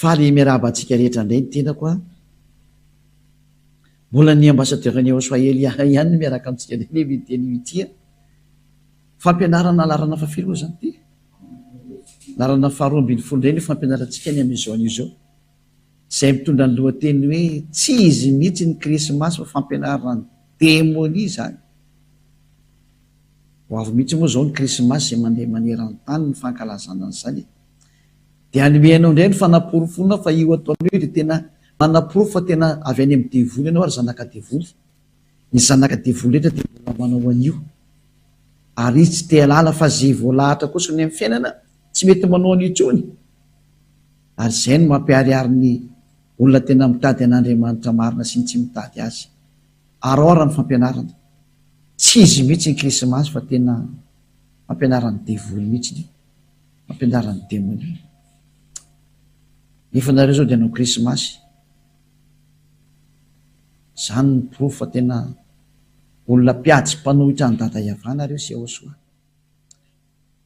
Faly miarahaba antsika rehetra indray ny tenako a. Mbola ny ambassadeur ny ao Swahili ihany no miaraka amintsika indray ny amin'ity anio ity a. Fampianarana laharana fahafiry moa izany ity? Laharana faharoa ambin'ny folo indray ny fampianarantsika ny amin'izao anio izao. Izay mitondra ny lohateny hoe tsy izy mihitsy ny krismasy fa fampianaran'ny demonia izany. Ho avy mihitsy moa izao ny krismasy izay mandeha maneran-tany ny fankalazana an'izany e. Dia hanome anao indray ny fanaporofoana fa io ataonao io dia tena manaporofo fa tena avy any amin'ny devoly ianao ary zanaka devoly. Ny zanaka devoly rehetra dia mbola manao an'io. Ary izy tsy te halala fa ze voalahatra kosa ny amin'ny fiainana tsy mety manao an'io intsony. Ary izay no mampiharihary ny olona tena mitady an'Andriamanitra marina sy ny tsy mitady azy. Araho ary ny fampianarana. Tsy izy mihitsy ny krismasy fa tena fampianaran'ny devoly mihitsy io. Fampianaran'ny demonia. Nefa nareo zao dia hanao krismasy. Zany no porofo fa tena olona mpiady sy mpanohitra an'i Dada Yavah nareo sy Yahoshuah.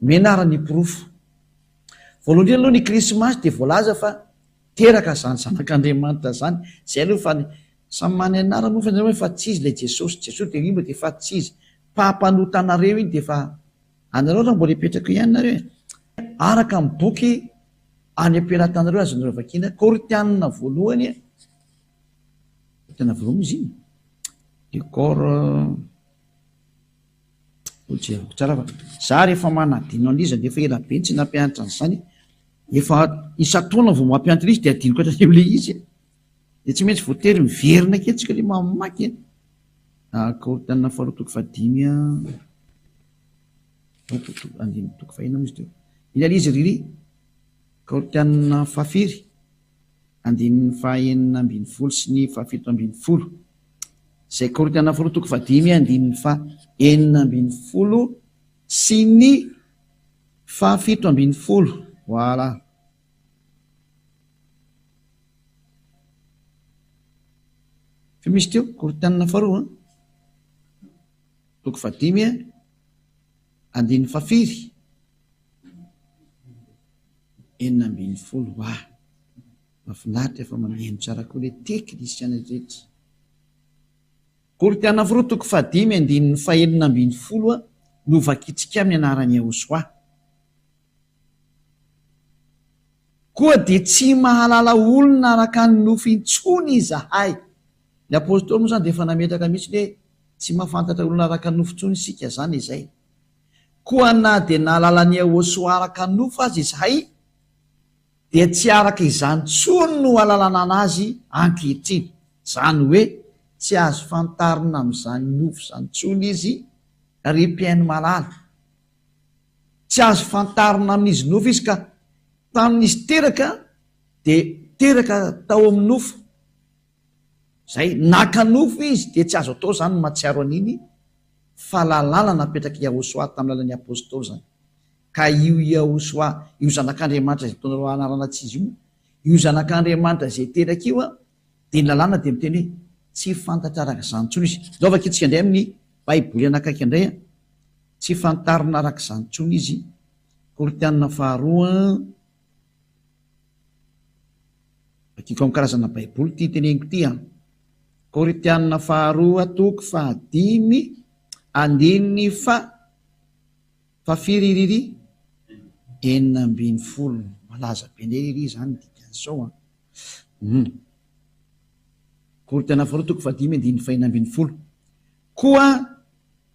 Mianara ny porofo. Voalohany indrindra aloha ny krismasy dia voalaza fa teraka zany zanak'Andriamanitra zany. Zay aloha fa ny samy manana ny anarany moa fa nareo hoe fa tsy izy ilay Jesosy. Jesosy dia io moa dia fa tsy izy. Mpampanota anareo iny dia efa anareo raha mbola hipetraka eo ihany nareo e. Araka ny boky any am-pelatanareo azonareo vakiana, Korintianina voalohany, Korintianina voalohany moa izy iny? Décor Ho jereko tsara fa za rehefa manadino an'iza dia efa ela be tsy nampianatra an'izany, efa isan-taona vao mampianatra izy dia adinoko hatrany amin'ilay izy e. Dia tsy maintsy voatery miverina kely tsika ilay mamaky e. Ah, Korintiana faharoa toko fahadimy a. Andininy toko fahina moa izy teo. Inona ilay izy Riri? Korintiana fahafiry? Andininy faha-16 sy ny faha-17. Izay Korintiana faharoa toko fahadimy andininy faha-16 sy ny faha-17. Voilà. Fa misy teo, Korintiana faharoa an? Toko fahadimy andininy fahafiry? 16. Wah! Mahafinaritra fa mameno tsara koa le teknisiana rehetra. Korintiana faharoa toko fahadimy andininy fahenina ambin'ny folo no vakintsika amin'ny anaran'i Yahoshuah. Koa dia tsy mahalala olona araka ny nofo intsony izahay. Ny apostoly moa izany dia efa nametraka mihitsy hoe tsy mahafantatra olona araka ny nofo intsony isika izany izay. Koa na dia nahalala an'i Yahoshuah araka ny nofo aza izahay, dia tsy araka izany intsony no alalana azy ankehitriny, izany hoe tsy azo fantarina amin'izany nofo izany intsony izy ry mpihaino malala. Tsy azo fantarina amin'izy nofo izy ka tamin'izy teraka dia teraka tao amin'ny nofo, izay naka nofo izy dia tsy azo atao izany ny mahatsiaro an'iny fa lalàna napetrak'i Yahoshuah tamin'ny alalan'ny Apostoly izany. Ka io Yahoshuah, io Zanak'Andriamanitra izay ataonareo anarana tsy izy io, io Zanak'Andriamanitra izay teraka io an, dia ny lalàna dia miteny hoe tsy fantatra araka izany intsony izy. Izao vakintsika indray amin'ny Baiboly anakaiky indray an, tsy fantarina araka izany intsony izy, Korintiana faharoa, vakiko amin'ny karazana Baiboly ity teneniko ity an, Korintiana faharoa toko fahadimy andininy faha. Fa firy i Riri? 16. Malaza be ndray Riri zany ny dikan'izao an. Hum. Korintiana faharoa toko fahadimy andininy fahenina ambin'ny folo. Koa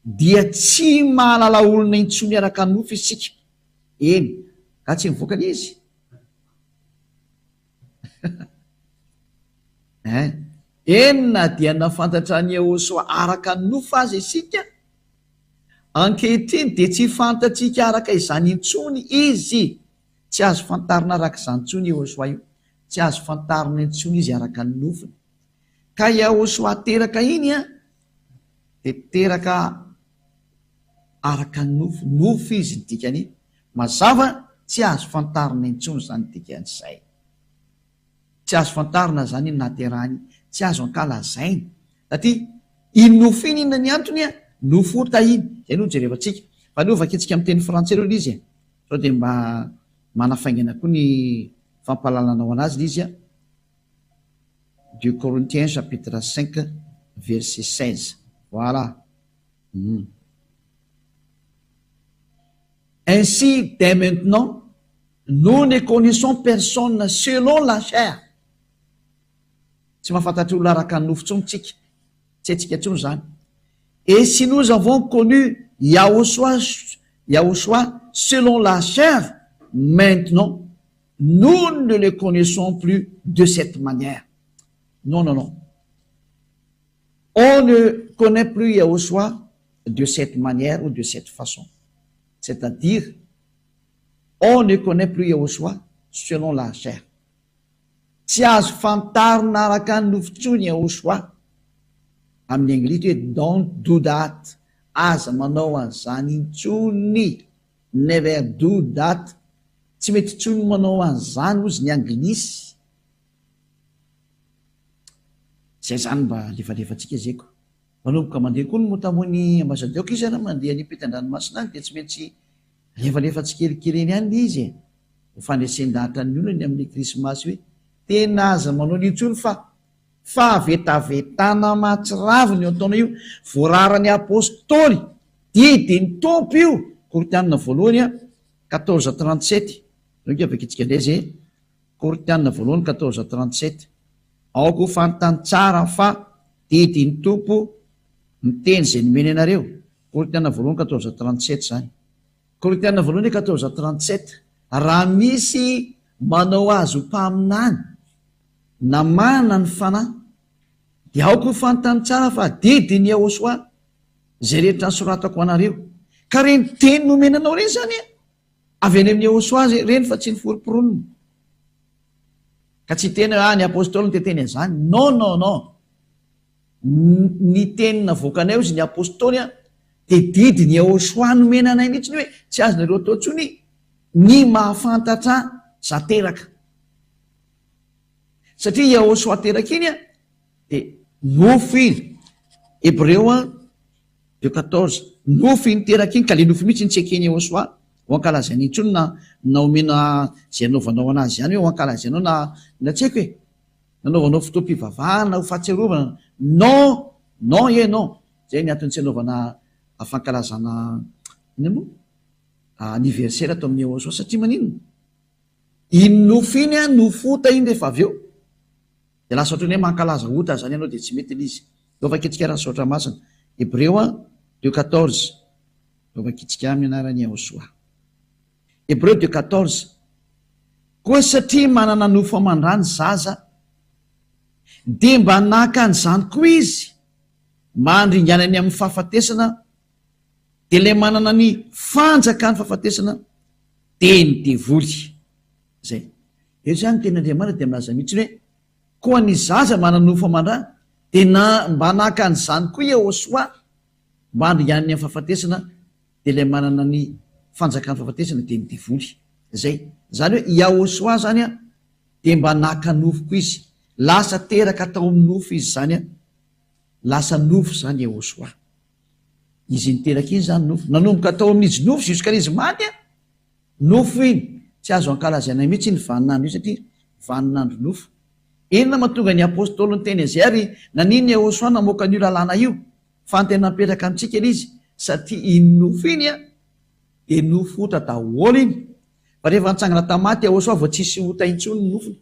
dia tsy mahalala olona intsony araka ny nofo isika. Eny, ka tsy mivoaka le izy? Hein. Eny na dia nahafantatra an'i Yehosua araka ny nofo aza isika, Ankehitriny dia tsy fantatsika araka izany intsony izy. Tsy azo fantarina araka izany intsony Yehosua io. Tsy azo fantarina intsony izy araka ny nofony. Ka Yehosua teraka iny an, dia teraka araka ny nofo. Nofo izy ny dikany. Mazava, tsy azo fantarina intsony izany dikan'izay. Tsy azo fantarina izany ny nahaterahany, tsy azo ankalazaina. Satria iny nofo iny inona ny antony a? Nofo ota iny. Izay no jerevantsika. Fa aleo vakintsika amin'ny teny frantsay aloha ilay izy e. Sao dia mba manafaingana koa ny. fampahalalanao anazy ilay izy a. Deux Corinthiens chapitre 5 verset 16. Voilà. Hum. Ainsi, dès maintenant, nous ne connaissons personne selon la chair. Tsy mahafantatra olona araka ny nofo intsony tsika. Tsy haintsika intsony izany. Et si nous avons connu Yahoshua, Yahoshua selon la chair, maintenant, nous ne le connaissons plus de cette manière. Non, non, non. On ne connaît plus Yahoshua de cette manière ou de cette façon. C'est-à-dire, on ne connaît plus Yahoshua selon la chair. Tsy azo fantarina araka ny nofo intsony Yahoshua. Amin'ny anglisy hoe don't do that, aza manao an'izany intsony, never do that, tsy mety intsony ny manao an'izany hozy ny anglisy. Zay zany mba alefalefantsika zay ko. Manomboka mandeha koa ny motamoin'ny ambasadaoko izy ary mandeha any ampitan-dranomasina any dia tsy maintsy alefalefa tsikelikely eny ihany ilay izy e. Ho fandresen-dahatra ny olona ny amin'ilay krismasy hoe tena aza manao an'io intsony fa fahavetavetana mahatsiravina io ataonao io, voararan'ny apostoly, didin'ny Tompo io, Korintianina voalohany a, quatorze trente-sept, zao ange vakintsika indray izay e. Korintiana voalohany quatorze trente-sept, Aoka ho fantany tsara fa didin'ny Tompo ny teny izay nomeny anareo. Korintiana voalohany quatorze trente-sept izany. Korintiana voalohany quatorze trente-sept, Raha misy manao azy ho mpaminany na manana ny Fanahy, dia aoka ho fantany tsara fa didin'i Yahoshuah izay rehetra nosoratako ho anareo. Ka ireny teny nomena anao ireny izany an! Avy any amin'i Yehosua ireny fa tsy ny foromporonina. Ka tsy hiteny hoe ah ny apostoly no teteny an'izany. Non non non. Ny teny navoakanay hozy ny apostoly an, dia didin'i Yehosua nomena anay mihitsy ny hoe tsy azonareo atao intsony ny mahafantatra za teraka. Satria Yehosua teraka iny an, dia nofo iny. Hebreo an, de quatorze, nofy iny teraka iny ka le nofy mihitsy tsy eken'i Yehosua ho ankalazaina intsony na na omena zay anaovanao anazy ihany hoe ho ankalazainao na na tsy haiko e! nanaovanao fotoam-pivavahana ho fahatsiarovana non non et non zay ny antony tsy anaovana fankalazana inona moa anniversaire ato amin'i Yehosua satria maninona? Iny nofy iny an nofy ota iny rehefa avy eo. Dia lasa ohatran'ny hoe mankalaza ota zany ianao dia tsy mety ilay izy. Ndao vakintsika raha ny soratra masina. Hebreo a, deux quatorze. Ndao vakintsika amin'ny anaran'i Yahosoa. Hebreo deux quatorze. Koa satria manana nofo aman-dra ny zaza, dia mba naka an'izany koa izy, mba handringanany amin'ny fahafatesana, dia ilay manana ny fanjakan'ny fahafatesana, dia ny devoly. Izay. Eto izany ny tenin'Andriamanitra dia milaza mihitsy hoe, Koa ny zaza mana-nofo aman-dra dia na mba naka an'izany koa Yehosua mba handringanany amin'ny fahafatesana dia ilay manana ny fanjakan'ny fahafatesana dia ny devoly. Izay. Izany hoe Yahosua izany an dia mba naka nofo koa izy. Lasa teraka tao amin'ny nofo izy izany an. Lasa nofo izany Yehosua. Izy niteraka iny izany nofo. Nanomboka tao amin'izy nofo jusqu'à izy maty an. Nofo iny, tsy azo ankalazaina mihitsy iny vaninandro iny satria vaninandro nofo. Inona mahatonga ny Apostoly niteny an'izay ary naninona Yehosua namoaka an'io lalàna io? Fa ny tena mipetraka amintsika ilay izy satria iny nofo iny an, dia nofo ota daholo iny. Fa rehefa nitsangana tamin'ny maty Yehosua vao tsisy ota intsony ny nofony.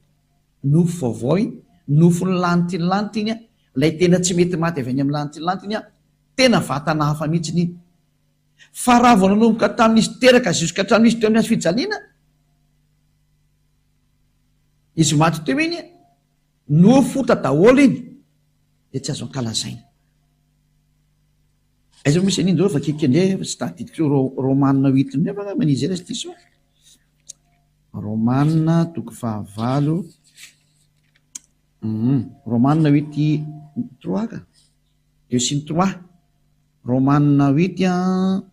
Nofo vaovao iny, nofon'ny lanitry ny lanitra iny an, ilay tena tsy mety maty avy any amin'ny lanitry ny lanitra iny an, tena vatana hafa mihitsy iny. Fa raha vao nanomboka tamin'izy teraka jusqu'à hatramin'izy teo amin'ny hazo fijaliana, izy maty teo iny, nofo ota daholo iny, dia tsy azo ankalazaina. Aiza moa misy an'iny daholo vakiko indray fa tsy tadidiko Romana huit indray va angamba izy izay diso aho. Romana toko fahavalo. Romana huit trois ka. Deux sy ny trois. Romana huit an.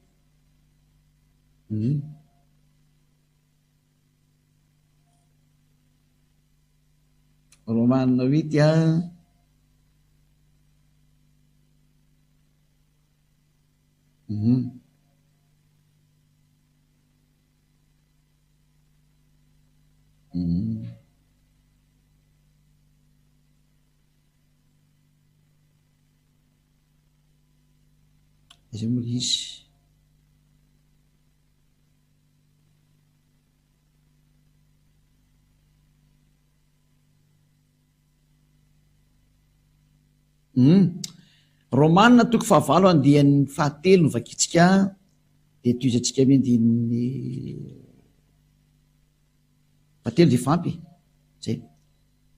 Hum. Romana huit an. Hum. Hum. Aiza moa ilay izy? Hum. Romana toko fahavalo andiany fahatelo no vakintsika dia tohizantsika amin'ny andininy fahatelo dia efa ampy e. Zay.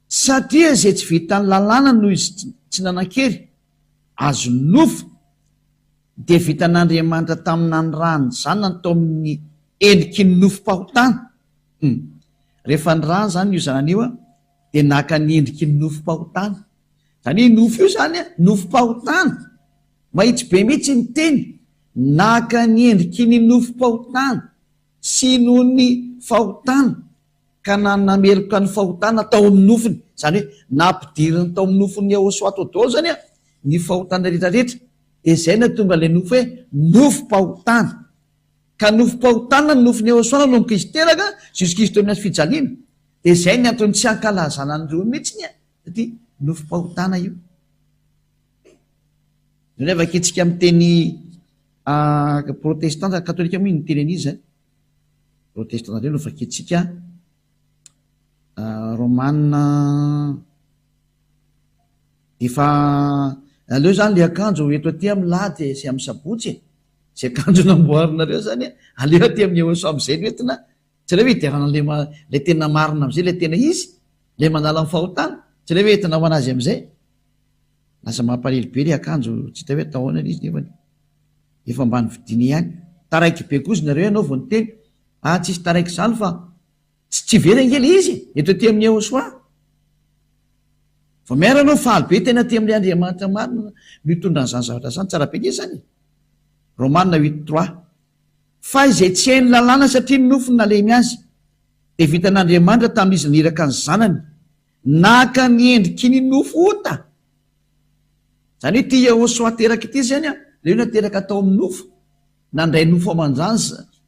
Satria izay tsy vitan'ny lalàna noho izy tsy nanan-kery, azon'ny nofo, dia vitan'Andriamanitra tamin'ny nanirahany ny Zanany tao amin'ny endriky ny nofom-pahotana. Hum. Rehefa nirahany izany io Zanany io, dia naka ny endriky ny nofom-pahotana. Izany hoe nofo io izany, nofom-pahotana. Mahitsy be mihitsy ny teny, naka ny endriky ny nofom-pahotana sy noho ny fahotana, ka nanameloka ny fahotana tao amin'ny nofony. Izany hoe nampidiriny tao amin'ny nofon'i Yahoshuah tao daholo izany ny fahotana rehetra rehetra. Dia izay no nahatonga ilay nofo hoe nofom-pahotana. Ka nofom-pahotana ny nofon'i Yahoshuah nanomboka izy teraka jusqu'izy teo amin'ny hazo fijaliana. Dia izay ny antony tsy hankalazana an'ireo mihitsiny satria nofom-pahotana io. Indray vakintsika amin'ny teny protestanta, katolika moa iny teny an'izy zany. Protestanta indray no vakintsika. Romana efa aleo zany le akanjo eto aty amin'ny lahady sy amin'ny sabotsy e. Zay akanjo namboarinareo zany aleo aty amin'ny Eoso am'izay no entina. Tsy aleo hoe hiderana an'ilay ilay tena marina am'izay, ilay tena izy, ilay manala ny fahotana. Tsy aleo hoe entina ho an'azy am'izay. Lasa mampalahelo be le akanjo tsy hita hoe atao ahoana le izy nefany efa mba novidiana ihany. Taraiky be koa izy nareo ianao vao niteny. Ah tsisy taraiky izany fa tsy tsy very ange le izy e! Eto aty amin'ny Ehosoa. Vao miara ianao faly be tena aty amin'ilay Andriamanitra marina no hitondra an'izany zavatra izany. Tsara be nge izany e! Romana huit trois. Fa izay tsy hain'ny lalàna satria ny nofony nalemy azy dia vitan'Andriamanitra tamin'izy naniraka ny Zanany Naka ny endriky ny nofo ota. Izany hoe ity Yahoshuah teraka ity izany an, ilay hoe nateraka tao amin'ny nofo, nandray nofo aman-drany,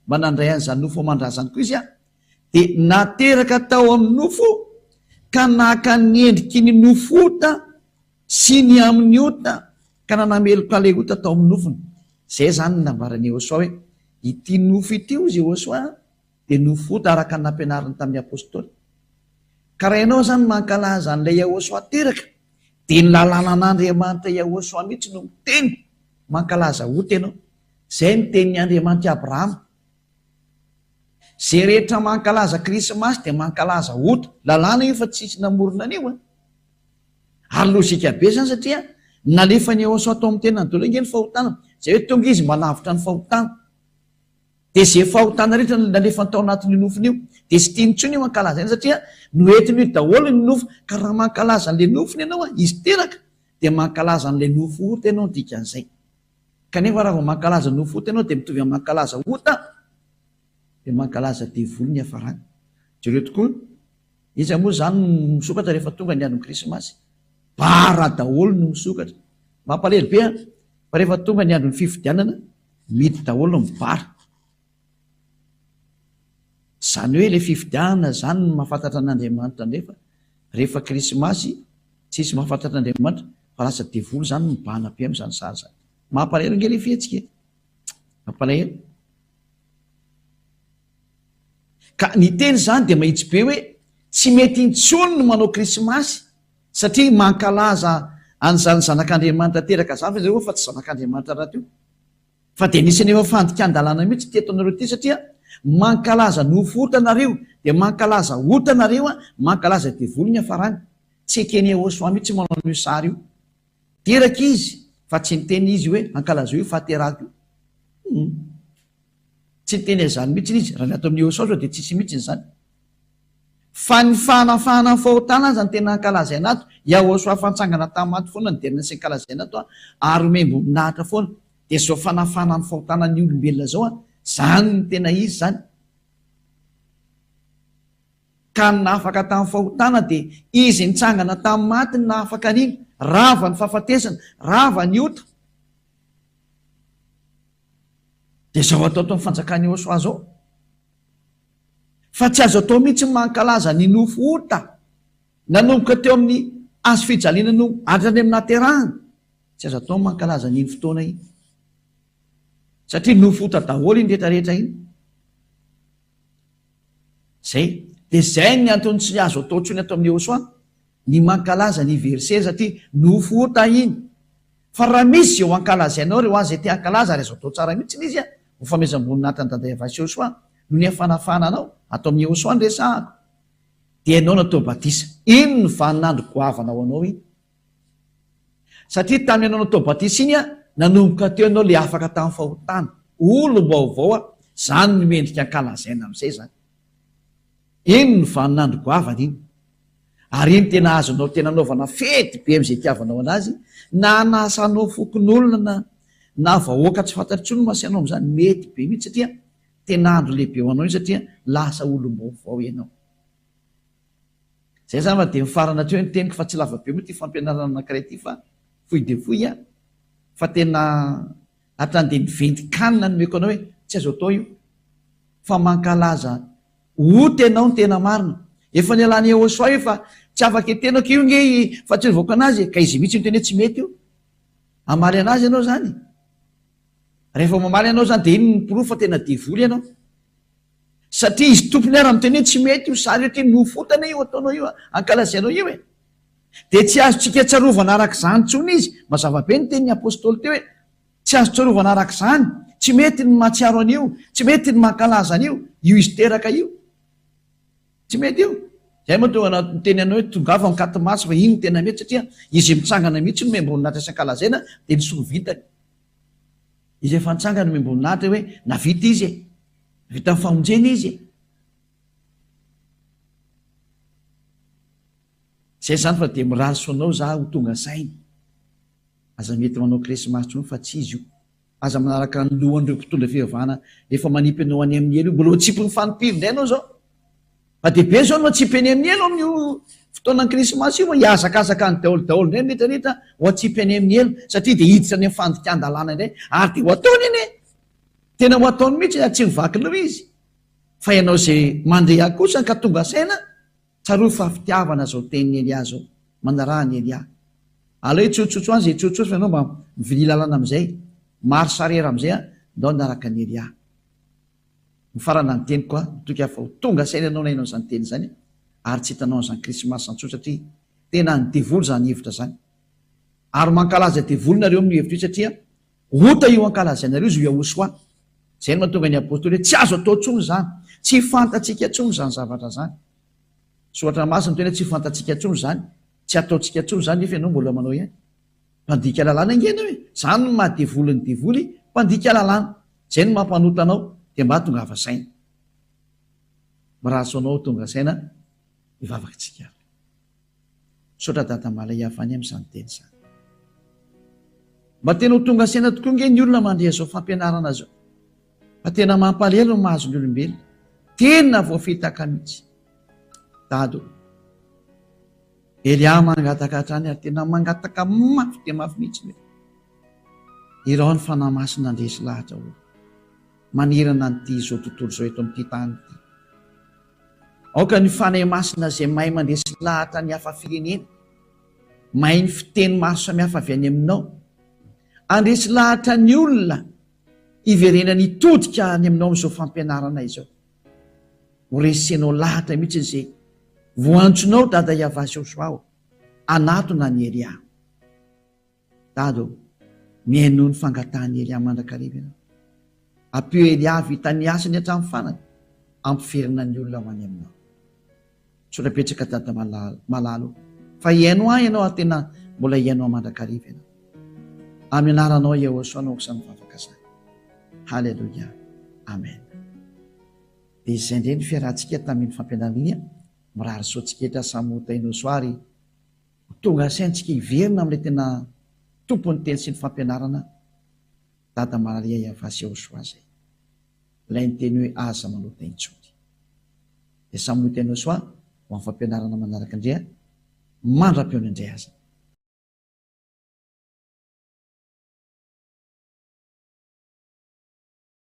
mba nandray an'izany nofo aman-drà izany koa izy an, dia nateraka tao amin'ny nofo ka naka ny endriky ny nofo ota sy ny amin'ny ota ka nanameloka ilay ota tao amin'ny nofony. Izay izany no nambaran'i Yahoshuah hoe ity nofo ity hozy Yahoshuah an, dia nofo ota araka ny nampianariny tamin'ny Apostoly. Ka raha ianao izany mankalaza an'ilay Yahoshuah teraka, dia ny lalànan'Andriamanitra Yahoshuah mihitsy no miteny, mankalaza ota ianao. Izay ny tenin'ny Andriamanitr'i Abrahama. Izay rehetra mankalaza Krismasy dia mankalaza ota. Lalàna io fa tsisy namorona an'io an. Ary lojika be izany satria nalefan'i Yahoshuah tao amin'ny tenany daholo ange ny fahotana. Izay hoe tonga izy mba hanavotra ny fahotana. Dia izay fahotana rehetra nalefany tao anatin'io nofony io, dia tsy tiany intsony io ankalazaina satria noentiny io daholo ny nofo, ka raha mankalaza an'ilay nofony ianao an, izy teraka, dia mankalaza an'ilay nofo ota ianao ny dikan'izay. Kanefa raha vao mankalaza nofo ota ianao dia mitovy amin'ny mankalaza ota, dia mankalaza devoly ny hiafarany. Jereo tokoa, iza moa izany no misokatra rehefa tonga ny andron'ny krismasy? Bara daholo no misokatra. Mampalahelo be an, fa rehefa tonga ny andron'ny fifidianana, Mihidy daholo ny bar. Zany hoe le fifidianana zany no mahafantatra an'Andriamanitra ndray fa rehefa krismasy tsisy mahafantatra an'Andriamanitra fa lasa devoly zany mibahana be amzany sary zany. Mampalahelo nge le fihetsika e. Mampalahelo. Ka ny teny zany dia mahitsy be hoe tsy mety intsony ny manao krismasy satria mankalaza an'izany zanak'Andriamanitra teraka zany fa zareo fa tsy zanak'Andriamanitra rahateo. Fa dia nisy anefa fandikan-dalàna mihitsy teto anareo ity satria mankalaza nofo ota nareo dia mankalaza ota nareo an, mankalaza devoly ny hafarany. Tsy eken'i Yehosua mihitsy manao an'io sary io. Teraka izy fa tsy niteny izy hoe ankalazao io fahaterahako io. Hum. Tsy niteny an'izany mihitsy izy. Raha ny ato amin'ny Yehosua zao dia tsisy mihitsy izany. Fa ny fanafahana ny fahotana aza no tena ankalazaina ato. Yahoshuah fa nitsangana tamin'ny maty foana no derina sy ankalazaina ato ary omem-boninahitra foana. Dia izao fanafahana ny fahotana ny olombelona izao an, izany no tena izy izany. Ka ny nahafaka tamin'ny fahotana dia izy nitsangana tamin'ny maty no nahafaka an'iny. Rava ny fahafatesana, rava ny ota. Dia izao atao ato amin'ny fanjakan'i Yahoshuah izao. Fa tsy azo atao mihitsy ny mankalaza ny nofo ota nanomboka teo amin'ny hazo fijaliana no hatrany amin'ny nahaterahana. Tsy azo atao ny mankalaza an'iny fotoana iny. Satria nofo ota daholo iny rehetra rehetra iny. Zay. Dia zay ny antony tsy azo atao intsony ato amin'ny Yehosua ny mankalaza anniversaire satria nofo ota iny. Fa raha misy izay ho ankalazainao re ho an'izay te hankalaza ary azo atao tsara mihitsy ilay izy an, ho famezam-boninahitra an'i Dada Yavah sy Yehosua noho ny hafanafana anao, ato amin'ny Yehosua no resahako, dia ianao natao batisa. Iny no vaninandro goavana ho anao iny. Satria tamin'ny ianao natao batisa iny an, nanomboka teo ianao le afaka tamin'ny fahotana, olom-baovao an, zany no mendrika ankalazaina amin'izay zany. Iny no vaninandro goavana iny. Ary iny tena azonao tena anaovana fety be amin'izay itiavanao anazy, na anasanao fokonolona na na vahoaka tsy fantatra intsony no asainao amin'izany, mety be mihitsy satria tena andro lehibe ho anao iny satria lasa olom-baovao ianao. Zay zany fa dia mifarana hatreo ny teniko fa tsy lava be moa ity fampianarana anankiray ity fa fohy dia fohy an! Fa tena hatrany dia miventin-kanina nomeko anao hoe tsy azo atao io fa mankalaza ota ianao ny tena marina. Efa nialan'i Yehosua io fa tsy afaka etenako io nge i fa tsy nivoaka anazy e! Ka izy mihitsy niteny hoe tsy mety io. Hamaly anazy ianao zany? Rehefa mamaly ianao zany dia iny ny porofo fa tena devoly ianao. Satria izy tompony ara miteny hoe tsy mety io sary io ty nofotana io ataonao io ankalazainao io e! Dia tsy azontsika tsarovana araka izany intsony izy, mazava be ny tenin'ny apostoly teo hoe tsy azo tsarovana araka izany, tsy mety ny mahatsiaro an'io, tsy mety ny mankalaza an'io, io izy teraka io. Tsy mety io. Izay moa tonga niteny anao hoe tongava ankatimaso fa iny no tena mety satria izy mitsangana mihitsy no omem-boninahitra sy ankalazaina dia ny soa vitany. Izy efa nitsangana omem-boninahitra hoe navita izy e! Vita ny famonjena izy e! Zay zany fa dia mirary soa anao za ho tonga saina. Aza mety manao krismasy intsony fa tsy izy io. Aza manaraka ny lohan'ireo mpitondra fivavahana efa manipy anao any amin'ny helo io. Mbola ho tsipin'ny fanimpivy indray ianao zao. Fa dia be zao no atsipy any amin'ny helo amin'io fotoanan'ny krismasy io fa hihazakazaka any daholo daholo indray ny rehetra rehetra ho atsipy any amin'ny helo satria dia hiditra any amin'ny fandikan-dalàna indray ary dia ho ataony anie. Tena ho ataony mihitsy ary tsy mivaky loha izy. Fa ianao izay mandre ahy kosa ka tonga saina, tsarovy fa fitiavana izao tenin'i Elia izao. Manaraha an'i Elia. Aleo hitsotsotso any izay hitsotsotso fa ianao mba mivilia lalana amin'izay. Marche arrière amin'izay an, ndao hanaraka an'i Elia. Mifarana ny teniko an, mitoky aho fa ho tonga saina ianao na ianao izany teny izany ary tsy hitanao an'izany krismasy izany intsony satria tena an'ny devoly izany hevitra izany. Ary mankalaza devoly nareo amin'io hevitra io satria Ota io ankalazainareo izy io Yahoshuah. Izay no mahatonga ny Apostoly hoe tsy azo atao intsony izany. Tsy fantatsika intsony izany zavatra izany. Soratra Masina miteny hoe tsy fantatsika intsony izany, tsy ataontsika intsony izany nefa ianao mbola manao ihany. Mpandika lalàna ange ianao e! Izany no maha devoly ny devoly, mpandika lalàna. Izay no mampanota anao, dia mba tongava saina. Mirary soa anao ho tonga saina, hivavaka isika ary. Misaotra Dada Malay avy any amin'izany teny izany. Mba tena ho tonga saina tokoa nge ny olona mandre izao fampianarana izao. Fa tena mampalahelo ny mahazo ny olombelona. Tena voafitaka mihitsy. Dada o. Elia mangataka hatrany ary tena mangataka mafy dia mafy mihitsy hoe irao ny Fanahy Masina handresy lahatra olona manerana an'ity izao tontolo izao eto amin'ity tany ity. Aoka ny Fanahy Masina izay mahay mandresy lahatra ny hafa firenena, mahay ny fiteny maro samihafa avy any aminao, handresy lahatra ny olona hiverenany hitodika any aminao amin'izao fampianarana izao. Ho resenao lahatra mihitsy izay voantsonao Dada Yavah Joshua o, hanatona an'i Elia. Dada ô, mihainoa ny fangatahan'i Elia mandrakariva ianao. Ampio Elia hahavita ny asany hatramin'ny farany, hampiverina ny olona ho any aminao. Misaotra betsaka Dada malala ô, fa hihaino ahy ianao ary tena mbola hihaino ahy mandrakariva ianao. Amin'ny anaranao Yehosua no aok'izany vavaka izany. Haleloia. Amen. Dia izay indray ny fiarahantsika tamin'iny fampianarana iny. Mirary soa antsika rehetra samy ho tahinao soa ary Ho tonga saintsika hiverina amin'ilay tena Tompon'ny teny sy ny fampianarana, Dada Maria Yavah Yehoshua izay. Ilay niteny hoe aza manota intsony. Dia samy ho hitanao soa ho amin'ny fampianarana manaraka indray mandra-pihaona indray aza.